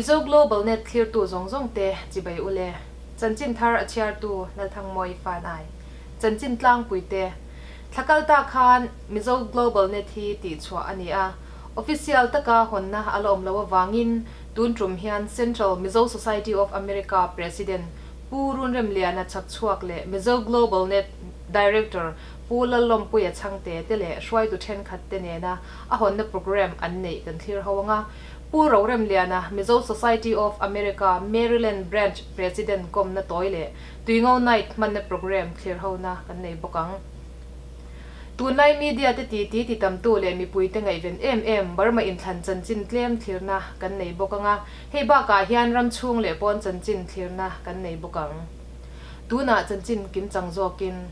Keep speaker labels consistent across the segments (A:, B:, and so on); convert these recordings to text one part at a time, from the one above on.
A: Mizo Global Net thlirtu zawng zawng te chibai u le. Chanchin thar a chhiartu Lalthangmawi Fanai. Chanchin tlangpui te. Thla kal ta khan Mizo Global Net hi tihchhuah a ni a. Official taka hawnna a la awm loh avangin tun tum hian Central Mizo Society of America President Pu Runremliana chhakchhuak leh Mizo Global Net Director Pu Lallawmpuia Chhangte te leh hruaitu thenkhat te nena a hawnna programme an neih kan thlir ho ang a. Pu Roremliana, Mizo Society of America Maryland Branch President kawmna tawi leh Tuingo Night hmanna programme thlir hona kan nei bawk ang. Tunlai media te titi ti tamtu leh mipuite ngaihven em em Burma inthlan chanchin tlem thlirna kan nei bawk ang a, hei bakah hian ram chhung leh pawn chanchin thlirna kan nei bawk ang. Tunah chanchin kimchang zawkin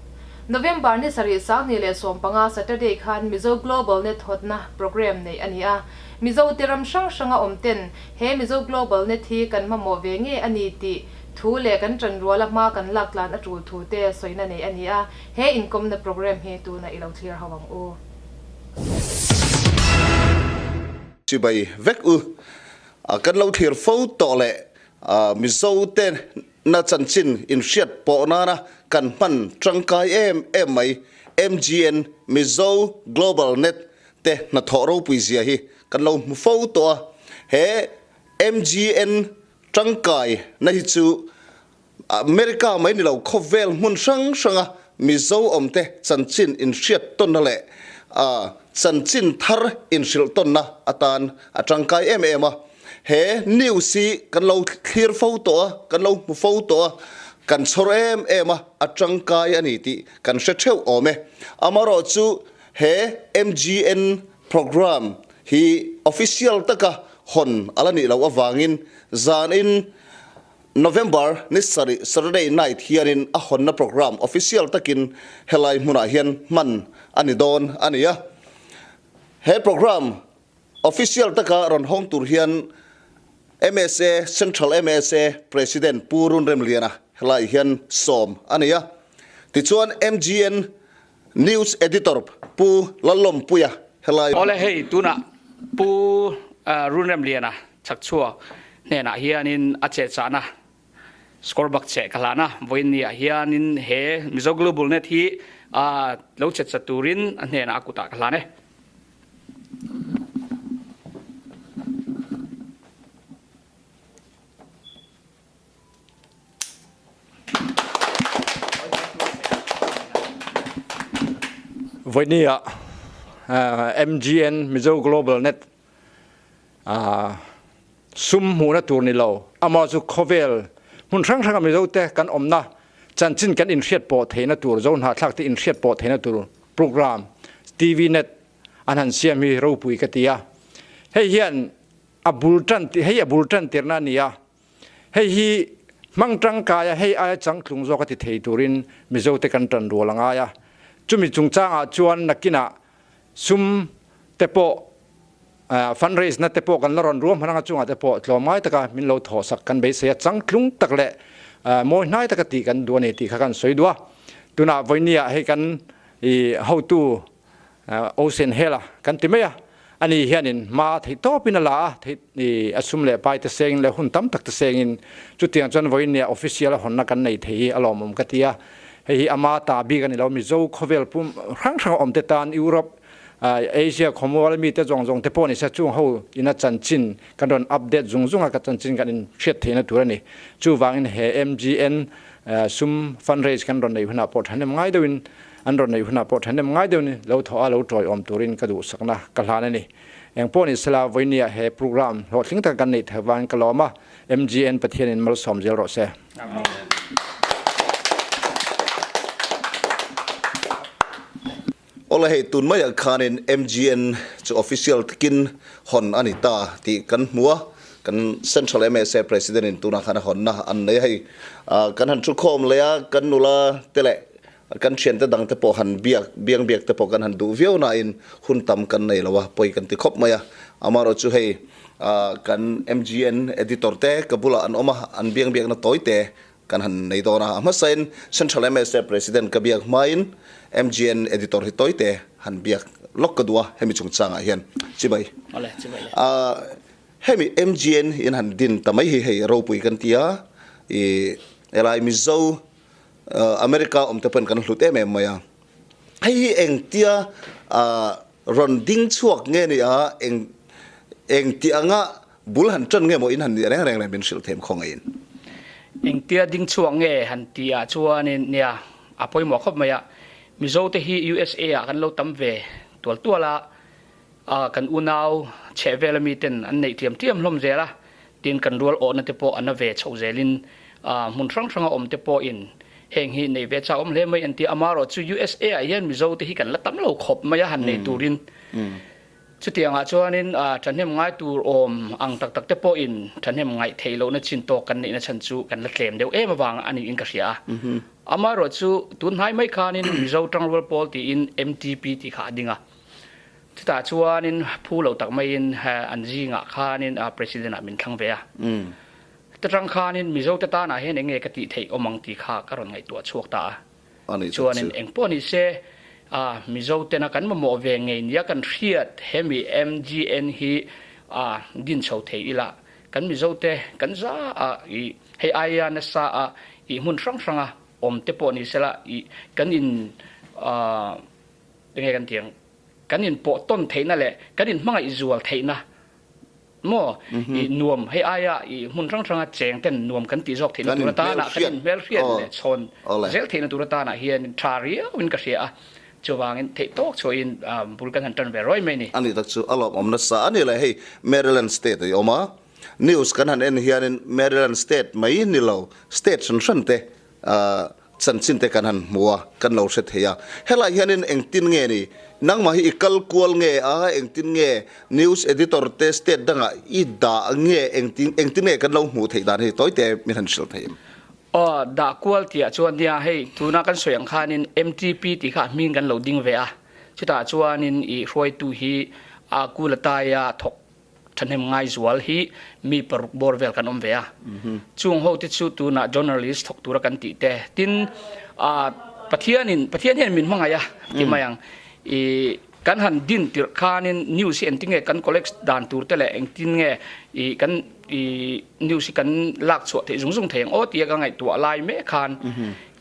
A: November ni sarih 2015 Saturday khan Mizo Global Net hawtna programme neih a ni a, Mizo te ram hrang hranga awm ten he Mizo Global Net hi kan hmamawh ve nge a ni tih thu leh kan ṭanruala hma kan lak tlan a ṭul thu te sawina nei a ni a, he inkawmna programme hi tuna i lo thlir ho ang u.
B: Chibai vek u. Kan lo thlir fo tawh leh Mizo te na chanchin inhriat pawh nana kan hman tangkai em em mai MGN Mizo Global Net te hnathawh ropui zia hi kan lo hmu fo tawh a, he MGN tangkai na hi chu America mai ni lo khawvel hmun hrang hranga Mizo awmte chanchin inhriat tawnna leh chanchin thar inhrilh tawnna atan a tangkai em em a. He news hi kan lo thlir fo tawh a, kan lo hmu fo tawh a, kan chhawr em em a, a tangkai a ni tih kan hre theuh awm e. Amaherawhchu he MGN programme hi official taka hawn a la nih loh avangin zanin November ni sarih Saturday night hianin a hawnna programme official takin helai hmunah hian hman a ni dawn a ni a. He programme Official taka rawn hawng tur hian MSA, Central MSA, President Pu Runremliana helai hian sawm a nei a. Tichuan MGN News Editor Pu Lallawmpuia helai.
C: Awle hei tunah Pu Runremliana chhakchhuak hnenah hianin a chehchahna score bak che ka hlan a, vawiin ni ah hianin he Mizo Global Net hi lo chetchat turin a hnenah a kutah ka hlan e.
D: Vawinia MGN Mizo Global Net sum hmuhna tur ni lo, amah chu khawvel hmun hrang hranga Mizote kan awmna chanchin kan inhriat pawh theihna tur, Zo hnahthlak te inhriat pawh theihna tur program TV net an han siam hi ropui ka ti a. Hei hian a bul tan hei a bul tan tirna a ni a, hei hi hmang tangkaia hei aia changtlung zawk a ti thei turin Mizote kan tan rual a ngai a. Chumi chungchangah chuan nakinah sum te pawh fundraise na te pawh kan la rawn ruam hman anga chungah te pawh tlawmngai taka min lo thawhsak kan beisei a, changtlung tak leh mawi hnai taka tih kan duh a ni tih kha kan sawi duh a. Tunah vawinia hei kan i hotu Ocean Hela kan ti mai a, ani hianin hma theih tawpin a la a, theih i a sum leh pai te sengin leh hun tam tak te sengin chutiang chuan vawinia official a hawnna kan nei thei hi a lawmawm ka ti a. Hei hi ama ta bik a ni lo, Mizo khawvel pum hrang hrang awm te tan Europe, Asia khawmual mite zawng zawng te pawh ni se chung ho ina chanchin kan rawn update zung zung a, ka chanchin kan inhriat theihna tur a ni. Chuvangin he MGN sum fundraise kan rawn nei hunah pawh thahnem ngai deuhin an rawn nei hunah pawh thahnem ngai deuhin lo thawh a lo tawiawm turin ka duhsakna ka hlan a ni. Eng pawh ni sela vawinia he programme hlawhtling taka kan neih theih avangin ka lawm a, MGN Pathianin malsawm zel rawh se.
B: Awle hei tun maiah khanin MGN chu official takin hawn a ni ta tih kan hmu a, kan Central MSA President in tunah khan a hawnna an nei a, hei kan han thukhawm leh a, kan nula te leh kan thiante dang te pawh han biak biang biak te pawh kan han duh viau nain hun tam kan nei lo a, pawi kan ti khawp mai a, amaherawhchu hei kan MGN editor te ka bulah an awm a, an biang biakna tawi te Kan han nei dawn a, a hmasain Central MSA President ka biak hmain MGN Editor hi tawite han biak lawk ka duh a, hemi chungchangah hian chibai.
C: Awle, chibai le.
B: Hemi MGN in han din ta mai hi hei ropui kan ti a, i helai Mizo America awm te pawhin kan hlut em em mai a. Hei hi engtia rawn ding chhuak nge ni a, eng engti anga bul han tan nge maw in han nih reng reng le min hrilh them khawngaihin.
C: Engtia ding chhuak nge han tih ah chuanin nia a pawimawh khawp mai a, Mizo te hi USA ah kan lo tam ve tual tual a, A kan unau chheh vela miten an neih tliam tliam hlawm zel a, tin kan rual awhna te pawh a na ve chhoh zelin hmun hrang hranga awm te pawhin heng hi nei ve chak awm hle mai an ti a. Amaherawh chu USA ah hian Mizo te hi kan la tam lo khawp mai a han nei turin. Chutiangah chuanin thahnem ngai tur awm ang tak tak te pawhin thahnem ngaih theih lohna chin tawk kan neihna chhan chu kan la tlem deuh em avang a niin ka hria a. Amaherawh chu tun hnai mai khanin Mizo Tangrual Pawl tiin MTP tih kha a ding a. Chutah chuanin phu lo tak maiin an zingah khanin President ah min thlang ve a. Ta tang khanin Mizote tanah hian eng nge ka tih theih awm ang tih kha ka rawn ngaihtuah chhuak ta a. Chuanin eng pawh ni se Mizotena kan mamawh ve ngei nia kan hriat hemi MGN hi din chho thei ila kan Mizote kan za a i hei aia nasa a i hmun hrang hranga awm te pawh ni sela i kan in Enge kan tih ang? Kan inpawh tawn theihna leh kan inhmangaih zual theihna maw i nuam hei aia i hmun hrang hranga cheng ten nuam kan tih zawk theihna tur atana kan inhmelhriat leh chhawn zel theihna tur atana hian tha riauin ka hria a, chuvangin theih tawk chhuahin bul kan han tan ve ruai mai a ni.
B: Ani tak chu a lawmawm nasa a ni le hei Maryland state a i awm a, news kan han en hianin Maryland state mai ni lo state hran hran te Chanchin te kan han hmu a, kan lo hre thei a. Helai hianin engtin nge ni? Nangmah hi i kal kual nge a, engtin nge news editor te state dangah i dah nge, engtin engtin nge kan lo hmuh theih dan hi tawite min han hrilh thei em?
C: Aw, dah kual tihah chuan nia hei tuna kan sawi ang khanin MTP tih kha hming kan lo ding ve a, chutah chuanin i hruaitu hi a kul ataia thawk Thahnem Ngaizual hi mi paruk bawr vel kan awm ve a. Chung ho te chu tunah journalist thawk tura kan tih te. Tin, Pathianin, Pathian hian min hmangaih a ti mai ang. I kan han din tirh khanin news hi engtin nge kan collect dan tur te leh engtin nge i kan i news hi kan lak chhuah theih zung zung thei ang aw tia ka ngaihtuah lai mek khan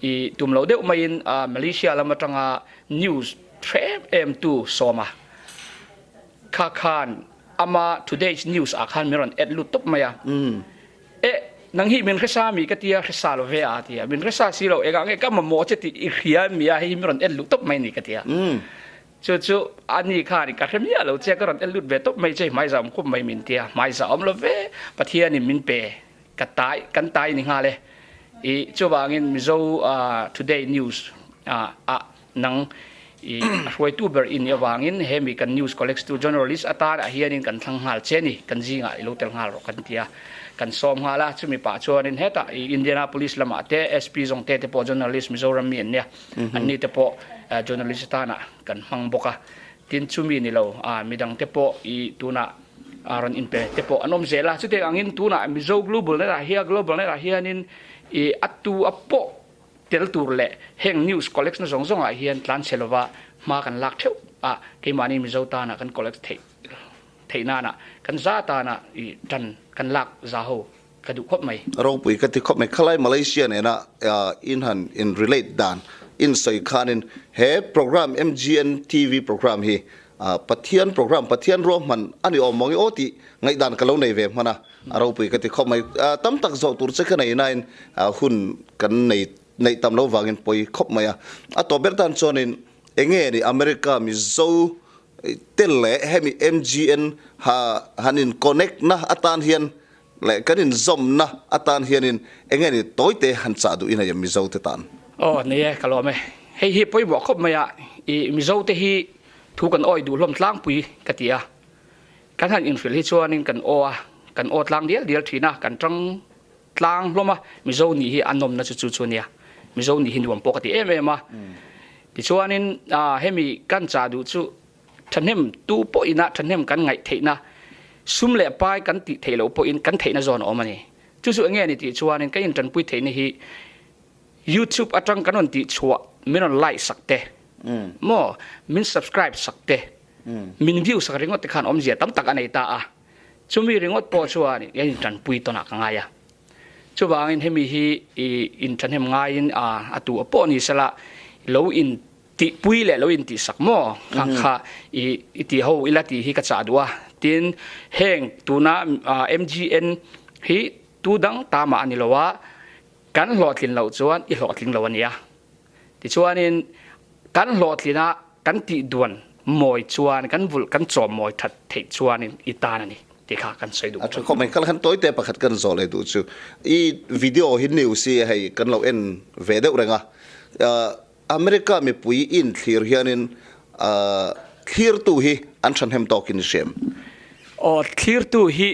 C: i tum lo deuh maiin Malaysia lam atanga news hrem em tu sawma Kha khan ama Today's News ah khan min rawn add lut tawp mai a. E, nang hi min hresa mi ka tia, hresa lo ve a tia. Min hresa si lo, engah nge ka mamawh che tih i hria mi a, hei hi min rawn add lut tawp mai ni ka tia. Chu chu ani khan ka hre miah lo che, ka rawn add lut ve tawp mai che, hmaiza awm khup mai min tia, hmaiza awm lo ve, Pathianin min pe. Ka tai, kan tai ni nghal e. I chuvangin Mizo Today News ah nang i a hruaitu ber i nih avangin hemi kan news collects tu journalist atan ah hianin kan thlang nghal che ni, kan zingah i lo tel nghal rawh kan ti a. Kan sawm nghal a, chumi pah chuanin hetah i Indianapolis lamah te SP zawng te te pawh journalist Mizoram mi an nia, anni te pawh journalist atanah kan hmang bawk a. Tin chumi ni lo a midang te pawh i tunah a rawn inpe te pawh an awm zel a, chutiang angin tunah Mizo Global Net ah hian Global Net ah hianin i a tu a pawh tel tur leh heng news collects na zawng zawng ah hian tlan chhe lova hma kan lak theuh a, keimahni Mizo tana kan collect theih theih nana kan za tana i tan kan lak za ho ka duh khawp mai.
B: Ropui ka ti khawp mai. Khalai Malaysia nena in han in relate dan in sawi khanin he program MGN TV program hi Pathian program Pathian ruahman a ni awm mawng i aw tih ngaihdan ka lo nei ve hman a, a ropui ka ti khawp mai. Tam tak zawh tur che ka nei nain hun kan nei neih tam lo vangin pawi khawp mai a. A tawp ber tan chuanin enge ni America Mizo te leh hemi MGN ha han in connect na atan hian Leh kan inzawmna atan hianin eng nge ni tawite han chah duh in a Mizo te tan?
C: Aw nei e, ka lawm e. Hei hi pawimawh khawp mai a, i Mizo te hi thu kan awi duh hlawm tlangpui ka ti a. Kan han inhrilh hi chuanin kan aw a, kan aw tlang dial dial thin a, kan tang tlang hlawm a, Mizo nih hi a nawmna chu chu chu a nia. Mizo nih hi nuam pawh ka ti em em a. Tichuanin hemi kan chah duh chu Thahnem tu pawhin a thahnem kan ngaih theihna, sum leh pai kan tih theih loh pawhin kan theihna zawn a awm a ni. Chu chu enge a ni tih chuanin ka intanpui theihna hi YouTube atang kan rawn tih chhuah min rawn like sak te maw, min subscribe sak te, min view sak ringawt te khan awmzia tam tak a nei ta a. Chumi ringawt pawh chuan i an intanpui tawnah ka ngai a. Chuvangin hemi hi i inthahnem ngaiin a tu a pawh ni sela lo in tihpui leh lo in tihsak maw khang kha i i ti ho ila tih hi ka chah duh a. Tin, heng tuna MGN hi tu dang ta mah a ni lo a, kan hlawhtlin loh chuan i hlawhtling lo a nia. Tichuanin kan hlawhtlina kan tih duan mawi chuan kan vulh kan chawm mawi that theih chuanin i tan a ni tih kha kan sawi duh
B: A tha khawp mai. Kal khan tawite pakhat kan zawh leh duh chu i video hi news hi hei kan lo en ve deuh reng a. America mipui in thlir hianin thlirtu hi an thahnem tawkin i hriam.
C: Aw thlirtu hi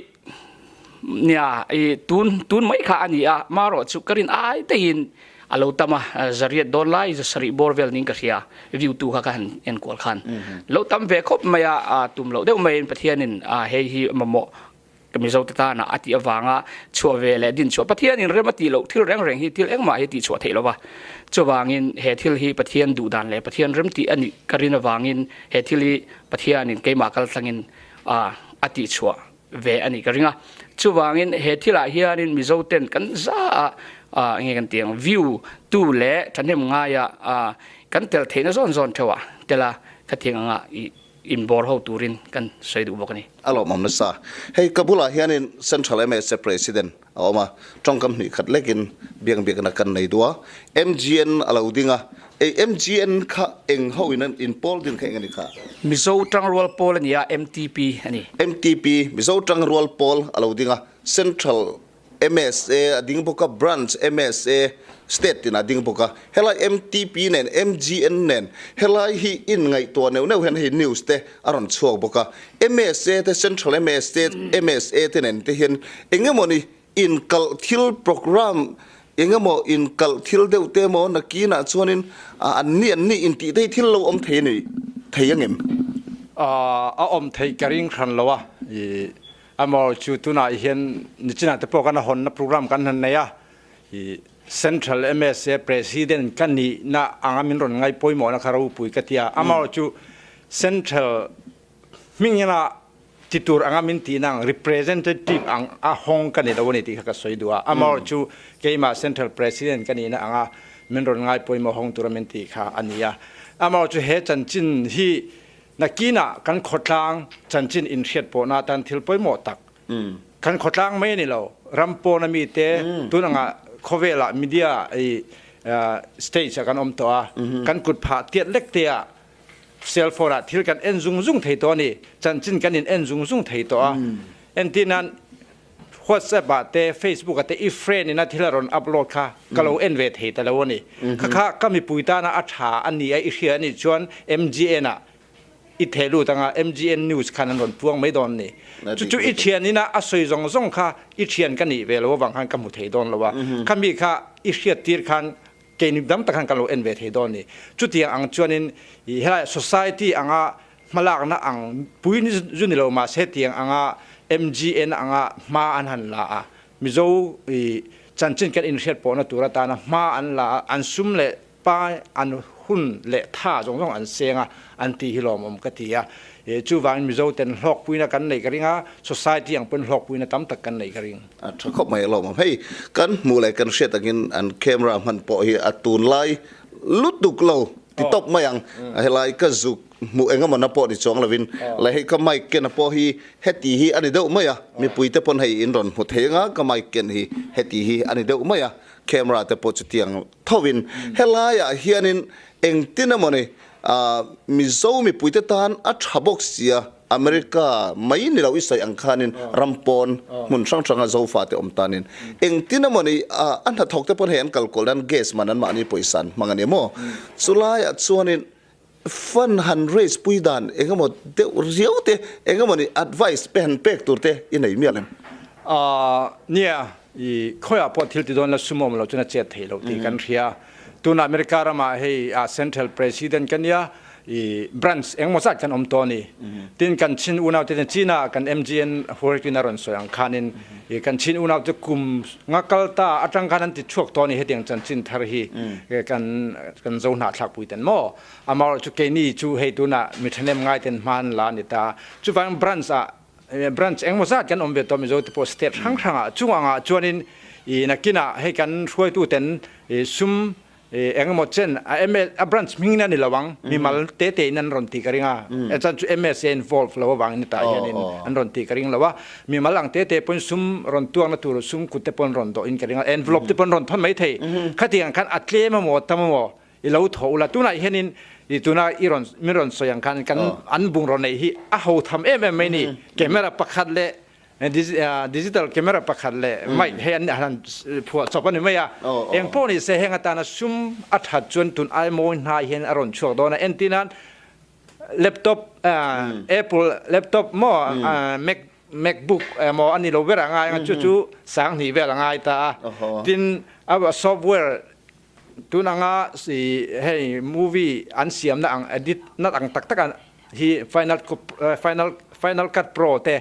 C: Nia, i tun tun mai kha a ni a, marawh chu ka rin ai teiin a lo tam a, zariat dawn lai zasarih bawr vel niin ka hria, view tu kha ka han enkual khan lo tam ve khawp mai a, tum loh deuh maiin Pathianin hei hi mamawh Mizo te tana a tih avanga chhuah ve leh din chhuah Pathianin rem a tih loh thil reng reng hi thil engmah hi tih chhuah theih lova, chuvangin he thil hi Pathian duh dan leh Pathian rem tih a nih ka rin avangin he thil hi Pathianin keimah kaltlangin a tih chhuah ve a nih ka ring a. Chuvangin he thilah hianin Mizo ten kan za a enge kan tih ang view tu leh thahnem ngaia kan tel theihna zawn zawn theuh ah tel a khatiang anga i inbawr ho turin kan sawi duh bawk a ni.
B: A lawmawm nasa. Hei ka bulah hianin Central MSA President a awm a, tawngkam hnih khat lekin biak biakna kan nei duh a, MGN a lo ding a, ei MGN kha eng ho in an in pawl din kha eng a ni kha?
C: Mizo Tangrual Pawl a ni a, MTP a ni.
B: MTP, Mizo Tangrual Pawl a lo ding a, Central MSA a ding bawk a, Branch MSA State tin a ding bawk a, helai MTP nen MGN nen helai hi in ngaihtuah neuh neuh hian hei news te a rawn chhuak bawk a, MSA te Central MSA MSA te nen te hian eng emawni inkalh thil programme eng emaw inkalh thil deuh te emaw nakinah chuanin an ni an ni intih te hi thil lo awm thei a ni thei angem?
D: A awm theih ka ring hran lo a, i amaw chu tunah hian nichinah te pawh kan a hawnna programme kan han nei a, i Central MSA President ka nihna anga min rawn ngai pawimawhna kha ropui ka ti a, amaherawhchu Central hmingina ti tur anga min tihna ang representative ang a hawng ka ni lo a ni tih kha ka sawi duh a, amaherawhchu keimah Central President ka nihna anga min rawn ngai pawimawh hawng tura min tih kha a ni a, amaherawhchu he chanchin hi nakinah kan khawtlang chanchin inhriat pawhna atan thil pawimawh tak Kan khawtlang mai a ni lo, ram pawn a mite tun anga khawvelah media i stage ah kan awm tawh a, kan kut phah tiat lek te ah cell phone ah thil kan en zung zung thei tawh a ni, chanchin kan in en zung zung thei tawh a. Entir nan WhatsApp ah te Facebook ah te i friend in a thil a rawn upload kha ka lo en ve thei ta lo a ni. Kha kha ka mipui tana a tha a ni a i hria a nih chuan MGN ah i theh lut anga MGN News khan an rawn puang mai dawn ni. Chu chu i thian ina a sawi zawng zawng kha i thian ka nih ve lo avang khan ka hmu thei dawn lo a. Kha mi kha i hriat tir khan keini dam tak khan kan lo en ve thei dawn ni. Chutiang ang chuanin i helai society anga hmalakna ang pui ni zu ni lo mahse hetiang anga MGN anga hma an han la a, Mizo i chanchin kan inhriat pawhna tur atana hma an la a, an sum leh Pa an hun leh tha zawng zawng an seng a, an tih hi lawmawm ka ti a. Chuvangin Mizo ten hlawkpuina kan neih ka ring a, society ang pawn hlawkpuina tam tak kan neih ka ring.
B: A tha khawp mai lawmawm. Hei kan hmuh leh kan hriat angin an camera hman pawh hi a tunlai lutuk lo ti tawp mai ang. Helai ka zuk hmuh engemaw na pawh ni chuang lovin leh hei ka mic ken a pawh hi heti hi a ni deuh mai a, mipuite pawn hei in rawn hmu thei anga ka mic ken hi heti hi a ni deuh mai a, camera te pawh chutiang Thovin helaiah hianin engtin emawni Mizo mipuite tan a tha bawk sia, America mai ni lo i sawi ang khanin ram pawn hmun hrang hranga Zofate awm tanin engtin emawni a hnathawk te pawn hei an kalkawl nan gas man anmahni pawisa an hmang a ni maw? Chulaiah chuanin Fund han raise pui dan engemaw deuh riau te, engemaw ni advice pe han pek tur te i nei mial em?
D: Ahh nia, i khawiah pawh thil ti dawn la sumawm lo chuan a chet thei lo tih kan hria. Tuna America ramah hei ah Central President ka nia, i branch engemaw zat kan awm tawh a ni. Tin kan chin unau te China kan MGN Hurricane a rawn sawi ang khanin i kan chin unau te kum nga kal ta atang khan an ti chhuak tawh a ni hetiang chanchin thar hi kan kan zo hnahthlak pui ten maw amaherawhchu keini chu hei tunah mi thahnem ngai ten hma an la a ni ta chuvang branch ah. branch engemaw zat kan awm ve tawh Mizo te pawh state hrang hrangah chung angah chuanin ih nakinah hei kan hruaituten ih sum ih engemaw chen a ML a branch hmingin a ni lo ang mimal te te in an rawn tih ka ring a a chan chu MSA involve lo avangin hetah hianin an rawn tih ka ring lo a mimal ang te te pawhin sum rawn tuakna tur sum kut te pawh an rawn dawh in ka ring a envelope te pawh an rawn thawn mai thei khatiang khan a tlem emaw tam emaw I lo thaw ula, tunah hianin i tuna i rawn min rawn sawi ang khan kan an bungraw neih hi a ho tham em em mai ni. Camera pakhat leh digital camera pakhat leh mic hei an han phuah chawp a ni mai a. Eng pawh ni se heng atana sum a that chuan tun ai mawi hnai hian a rawn chhuak dawn a. Entirnan laptop Apple laptop maw Mac Macbook emaw a ni lo ber a ngai ang chu chu sanghnih vel a ngai ta a. Tin a software Tun anga hei movie an siamna ang edit nat ang tak tak a hi final final final cut pro te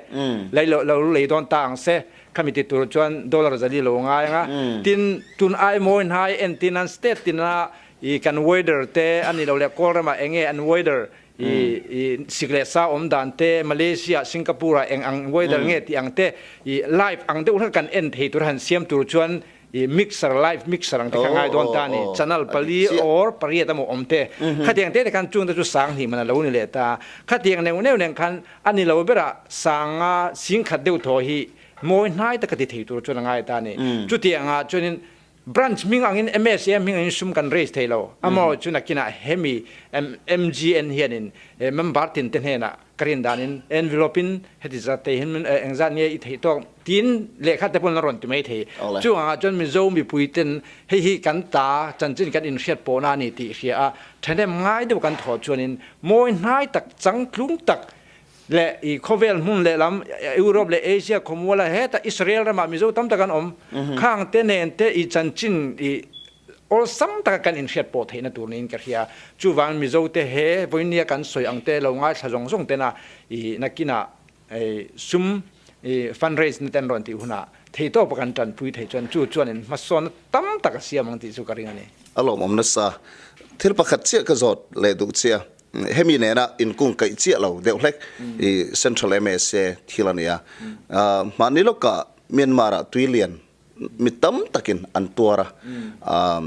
D: lei lo lo lei dawn ta ang se khami ti tur chuan dollar zali lo ngai anga tin tun ai mawi hnai entin an state tina i kan weather te ani lo leh kawl ramah enge an weather i i sik leh sa awm dan te Malaysia Singapore ah eng ang weather nge tih ang te i live ang deuh hlek kan en thei tur han siam tur chuan I mixer live mixer ang te kha ngai dawn ta a ni. Channel pali or pariat emaw awm te. Khatiang te te khan chung te chu sang hnih man a lo ni leh ta. Khatiang neuh neuh nen khan a ni lo berah sanga sing khat deuh thaw hi mawi hnai taka ti thei tur chuan a ngai ta a ni. Chutiangah chuanin branch hming angin MSA hming angin sum kan raise thei lo. Amaw chu nakinah hemi MGN hianin member tin te hnenah Ka rin danin envelope in heti zat te hin engzat nge i theih tawk tiin lehkha te pawn a rawn ti mai thei. Chung angah chuan Mizo mipui ten hei hi kan ta chanchin kan inhriat pawhna a ni tih hria a, thahnem ngai deuh kan thawh chuanin mawi hnai tak changtlung tak leh i khawvel hmun lehlam Europe leh Asia khawmuala heta Israel ramah Mizo tam tak an awm khang te nen te i chanchin i Awlsam taka kan inhriat pawh theihna tur niin ka hria. Chuvang Mizote he vawinia kan sawi ang te lo ngaithla zawng zawng tena i nakinah sum i fundraise na te an rawn tih hunah theihtawpa kan tanpui thei chuan chu chuanin hmasawnna tam tak a siam ang tih chu ka ring a ni.
B: A lawmawm nasa. Thil pakhat chiah ka zawt leh duh chiah. Hemi nena inkungkaih chiah lo deuh hlek i Central MSA thil a nia. Mahni lawkah Myanmar-ah tui lian Mi tam takin an tuar a,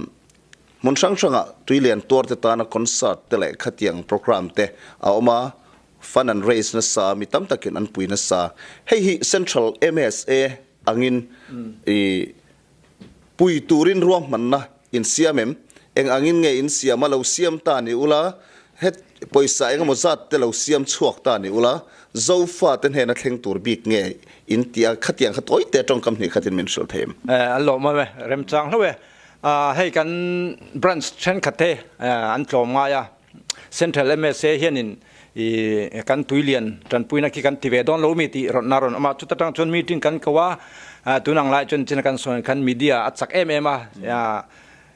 B: hmun hrang hrangah tui lian tuarte tana concert te leh khatiang programme te a awm a, fund an raise nasa, mi tam takin an pui nasa. Hei hi Central MSA angin i pui turin ruahmanna insiam em? Eng angin nge insiam a, lo siam ta ni ula, Het pawisa engemaw zat te lo siam chhuak ta ni ula, Zofa te hnena thleng tur bik nge in tih a, khatiang kha tawi te tawngkam hnih khatin min hrilh thei em?
D: An lawm awm e, remchang hlauh e. Hei kan branch thenkhat te an tlawm ngai a, Central MSA hianin i kan tuilian tanpuina khi kan ti ve dawn lo mi tih rawnna rawn awm a, chuta tang chuan meeting kan ko a, tun ang lai chuan chin a kan sawi khan media a chak em em a,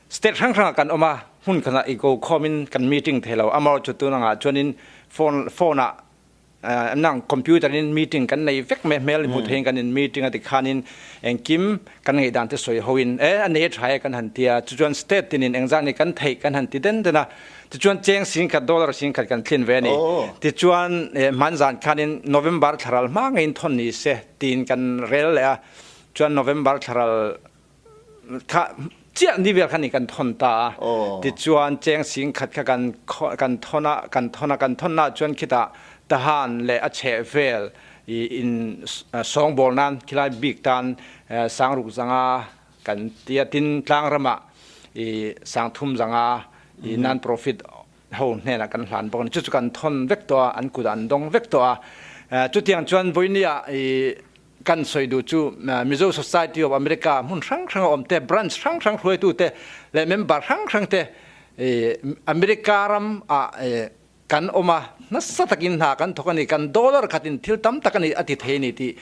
D: State hrang hrangah kan awm a, hmun khatah i ko khawmin kan meeting thei lo. Amaherawhchu chu tun angah chuanin phone phone ah nang computer in meeting kan nei vek mai a, hmel hmu theiin kan in meeting a tikhanin engkim kan ngaihdan te sawi hoin e a nei tha e kan han ti a, chuchuan state tinin engzah nge kan theih kan han ti den den a, tichuan cheng singkhat dollar singkhat kan thlin ve a ni. Tichuan hmanzan khanin November thlaral hma ngeiin thawn ni se tiin kan rel leh a, chuan November thlaral Kha chiah ni vel kha ni kan thawn ta a. Tichuan cheng sing khat kha kan kan thawn a, kan thawn a, kan thawn na chuan khitah Tahan leh a chheh vel i in sawngbawl nan khilai bik tan sangruk zanga kan tia tin tlangram ah i sangthum zanga i non profit ho hnenah kan hlan bawk a ni. Chu chu kan thawn vek tawh a, an kutah an dawng vek tawh a. Chutiang chuan vawinia i Kan sawi duh chu Mizo Society of America hmun hrang hranga awm te, branch hrang hrang hruaitu te leh member hrang hrang te America ram ah kan awm a, nasa takin hna kan thawk a ni, kan dollar khatin thil tam tak a ni a ti thei a ni tih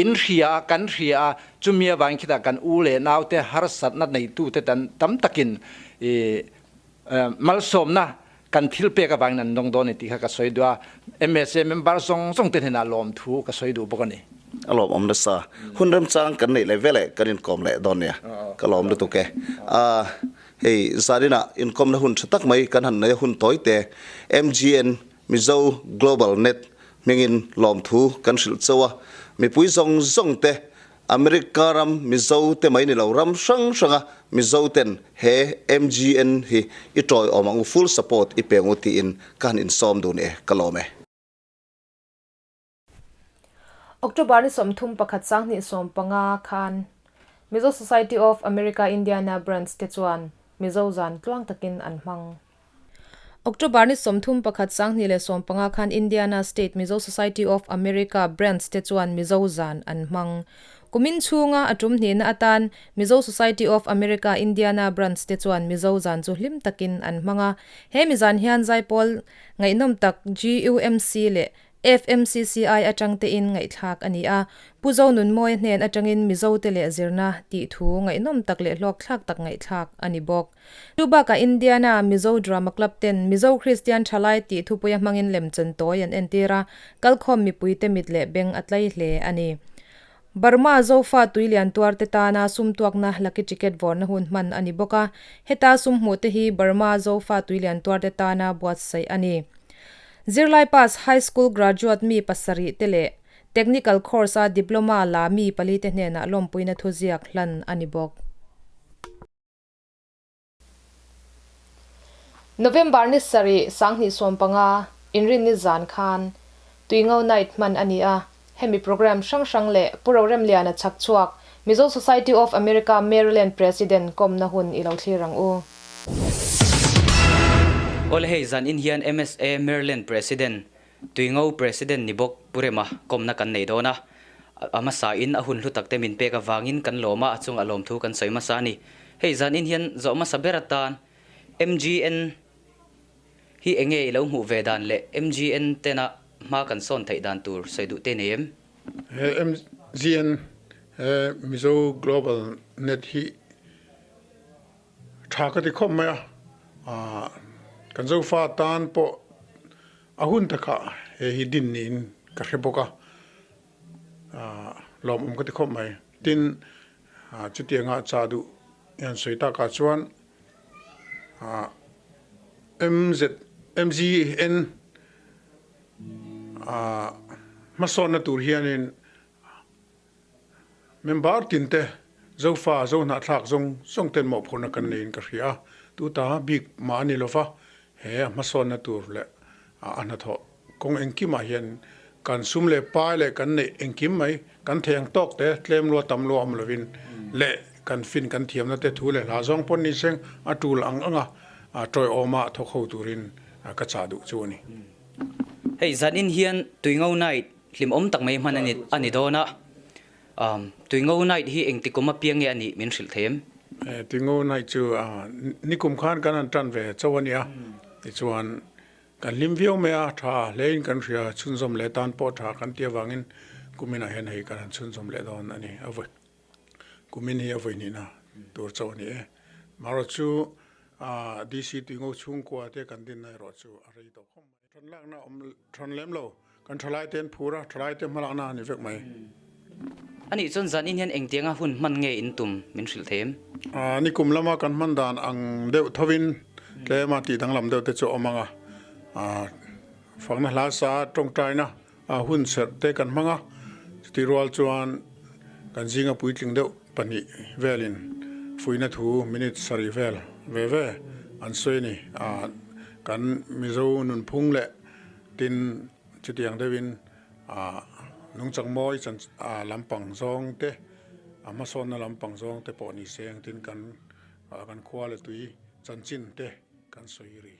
D: in hria a, kan hria a, chumi avangin khitah kan u leh nau te harsatna neitu te tam takin Malsawmna kan thil pek avangin an dawng dawn a ni tih kha ka sawi duh a, MSA member zawng zawng te hnenah lawmthu ka sawi duh bawk a ni.
B: A lawmawm nasa. Hun remchang kan neih leh veleh kan inkawm leh dawn nia. Ka lawm lutuk e. Hei zaninah inkawmna hun tha tak mai kan han nei a hun tawi te. MGN Mizo Global Net. hmingin lawmthu kan hrilh chauh a, mipui zawng zawng te America ram Mizo te mai ni lo ram hrang hranga Mizo ten he MGN hi i tawiawm ang u full support i pe ang u tiin ka han insawm dun e ka lawm e.
A: October ni 31 2015 khan Mizo Society of America Indiana Branch te chuan Mizo zan tluang takin an hmang. October ni 31 2015 khan Indiana State Mizo Society of America Branch te chuan Mizo zan an hmang. Kumin chhunga a tum hnihna atan Mizo Society of America Indiana Branch te chuan Mizo zan chu hlim takin an hmang a. He mizan hian zaipawl ngaihnawm tak GUMC leh FMCCI atang tein ngaihthlak a ni a, Pu Zonunmawia hnen atangin Mizote leh zirna tih thu ngaihnawm tak leh hlawkthlak tak ngaihthlak a ni bawk. Chu bakah Indiana Mizo Drama Club ten Mizo Kristian Thalai tih thupuia hmangin lemchan tawi an entir a, kalkhawm mipuite mit leh beng a tlai hle a ni. Burma Zofa tuilian tuarte tana sum tuakna lucky ticket vawrna hun hman a ni bawk a, heta sum hmuhte hi Burma Zofa tuilian tuarte tana buatsaih a ni. Zirlai pass High School graduate mi pasarih te leh Technical course a Diploma la mi pali te hnenah lawmpuina thuziak hlan a ni bawk. November ni sarih 2015 Inrinni zan khan Tuingo Night hman a ni a, hemi programme hrang hrang leh Pu Roremliana chhak chhuak Mizo Society of America Maryland President kawmna hun i lo thlir ang u.
E: Awle hei zan in hian MSA Maryland President Tuingo President ni bawk Pu Rema kawmna kan nei dawn a, a hmasa in a hun hlu tak te min pek avangin kan lawm a, a chungah lawmthu kan sawi hmasa a ni. Hei zan in hian zawh hmasa ber atan MGN hi enge i lo hmuh ve dan leh MGN tena hma kan sawn theih dan tur sawi duh te nei em?
F: He MGN he Mizo Global Net hi tha ka ti khawp mai a, kan Zofa tan pawh a hun takah he hi din niin ka hre bawk a, lawmawm ka ti khawp mai. Tin, chutianga cha duh hian sawi takah chuan MZ MGN hmasawnna tur hianin member tin te Zofa Zohnahthlak zawng zawng ten mawhphurhna kan neiin ka hria a, tuta bik mah a ni lova he a hmasawnna tur leh a hnathawh kawng engkimah hian kan sum leh pai leh kan neih engkim mai kan thei ang tawk te tlem lua tam lua awm lovin leh kan fin kan thiamna te thu leh hla zawng pawn ni seng a tul ang anga tawiawma thawk ho turin ka chah duh chu a ni.
E: Hei zanin hian Tuingo Night hlimawm tak mai hman a ni dawn a, Tuingo Night hi engti kum apiang nge a nih min hrilh thei em?
F: Tuingo Night chu nikum khan kan han tan ve chauh a nia, tichuan kan hlim viau mai a, tha hlein kan hria chhunzawm leh tan pawh tha kan tih avangin kuminah hian hei kan han chhunzawm leh dawn a ni. Kumin hi a vawi hnihna tur chauh a ni e. Marawh chu DC Tuingo chhungkua te kan dinna erawh chu a rei tawh khawp mai. Thawn lakna awm thawn lem lo, kan thalai te an phur a, thalai te hmalakna a ni vek mai.
E: Anih chuan zanin hian engtianga hun hman nge in tum min hrilh thei em?
F: Nikum lama kan hman dan ang deuh thovin tlema tih danglam deuh te chu a awm ang a, fakna hla sa tawngtaina hun serh te kan hmang a, chutih rual chuan kan zinga puitling deuh pahnih velin fuihna thu minute sarih vel ve ve an sawi a ni. Kan Mizo nunphung leh tin chutiang deuhin nungchang mawi lampang zawng te, a hmasawnna lampang zawng te pawh ni se engtin kan khua leh tui chanchin te Kan sawi rih.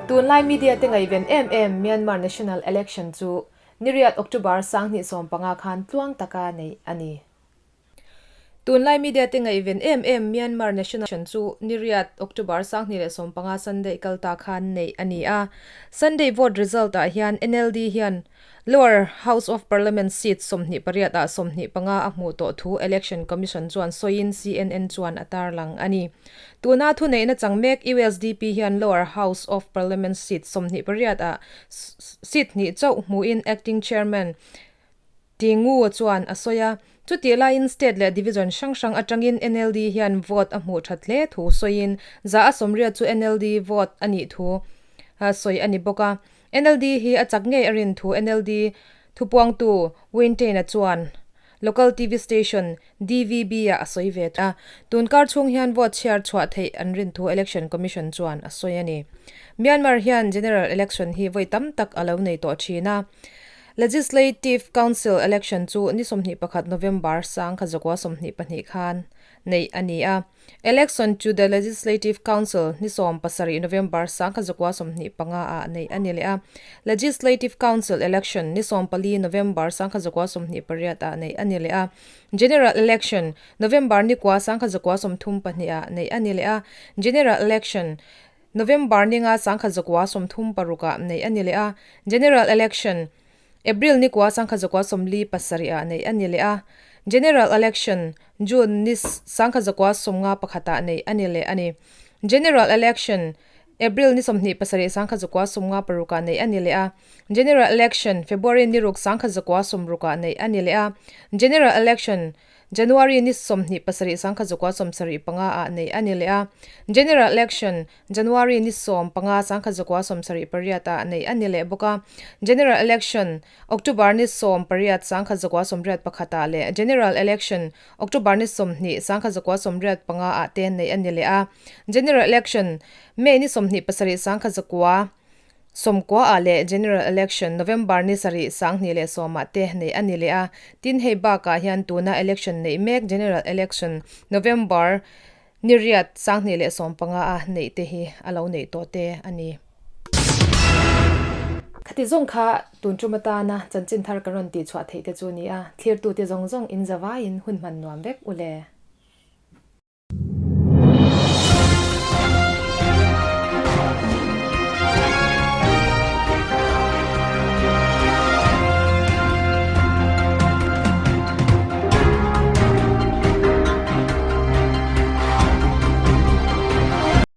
A: Tunlai media te ngaihven em em Myanmar National Election chu niriat October 2015 khan tluang taka neih a ni. Tunlai media te ngaihven em em Myanmar National Election chu niriat October 2015 Sunday kal ta khan neih a ni a. Sunday vote result ah hian NLD hian Lower House of Parliament seat 28 ah 25 a hmuh tawh thu Election Commission chuan sawiin CNN chuan a tarlang a ni. Tuna thuneihna chang mek USDP hian Lower House of Parliament seat 28 ah seat hnih chauh hmuhin Acting Chairman Ti Ngu chuan a sawi a. Chutih laiin state leh division hrang hrang atangin NLD hian vote a hmuh that hle thu sawiin za a sawmriat chu NLD vote a nih thu sawi a ni bawk a. NLD hi a chak ngei a rin thu NLD thupuangtu Win Tain-a chuan local TV station DVB-ah a sawi ve a. Tun kar chhung hian vote chhiar chhuah theih an rin thu Election Commission chuan a sawi a ni. Myanmar hian general election hi vawi tam tak a lo nei tawh thin a. Legislative Council election chu ni 21 November 1922 khan neih a ni a. Election to the Legislative Council ni 17 November 1925 ah neih a ni leh a. Legislative Council Election ni 14 November 1928 ah neih a ni leh a. General Election November ni kua 1934 ah neih a ni leh a. General Election November ni nga 1936 ah neih a ni leh a. General Election April ni kua 1947 ah neih a ni leh a. General Election June ni 1951 ah neih a ni leh a ni. General Election April ni 27 1956 ah neih a ni leh a. General Election February ni ruk 1960 ah neih a ni leh a. General Election January ni 27 1975 ah neih a ni leh a. General Election January ni 15 1978 ah neih a ni leh bawk a. General Election October ni 18 1981 ah leh General Election October ni 20 1995 ah te neih a ni leh a. General Election May ni 27 1990 ah leh General Election November ni 7 2010 ah te neih a ni leh a. Tin hei bakah hian tuna election neih mek General Election November ni riat 2015 a neih te hi a lo neih tawh te a ni. Khati zawng kha tun tum atana chanchin thar kan rawn tihchhuah theih te chu a ni a, thlirtute zawng zawng in zavaiin hun hman nuam vek u le.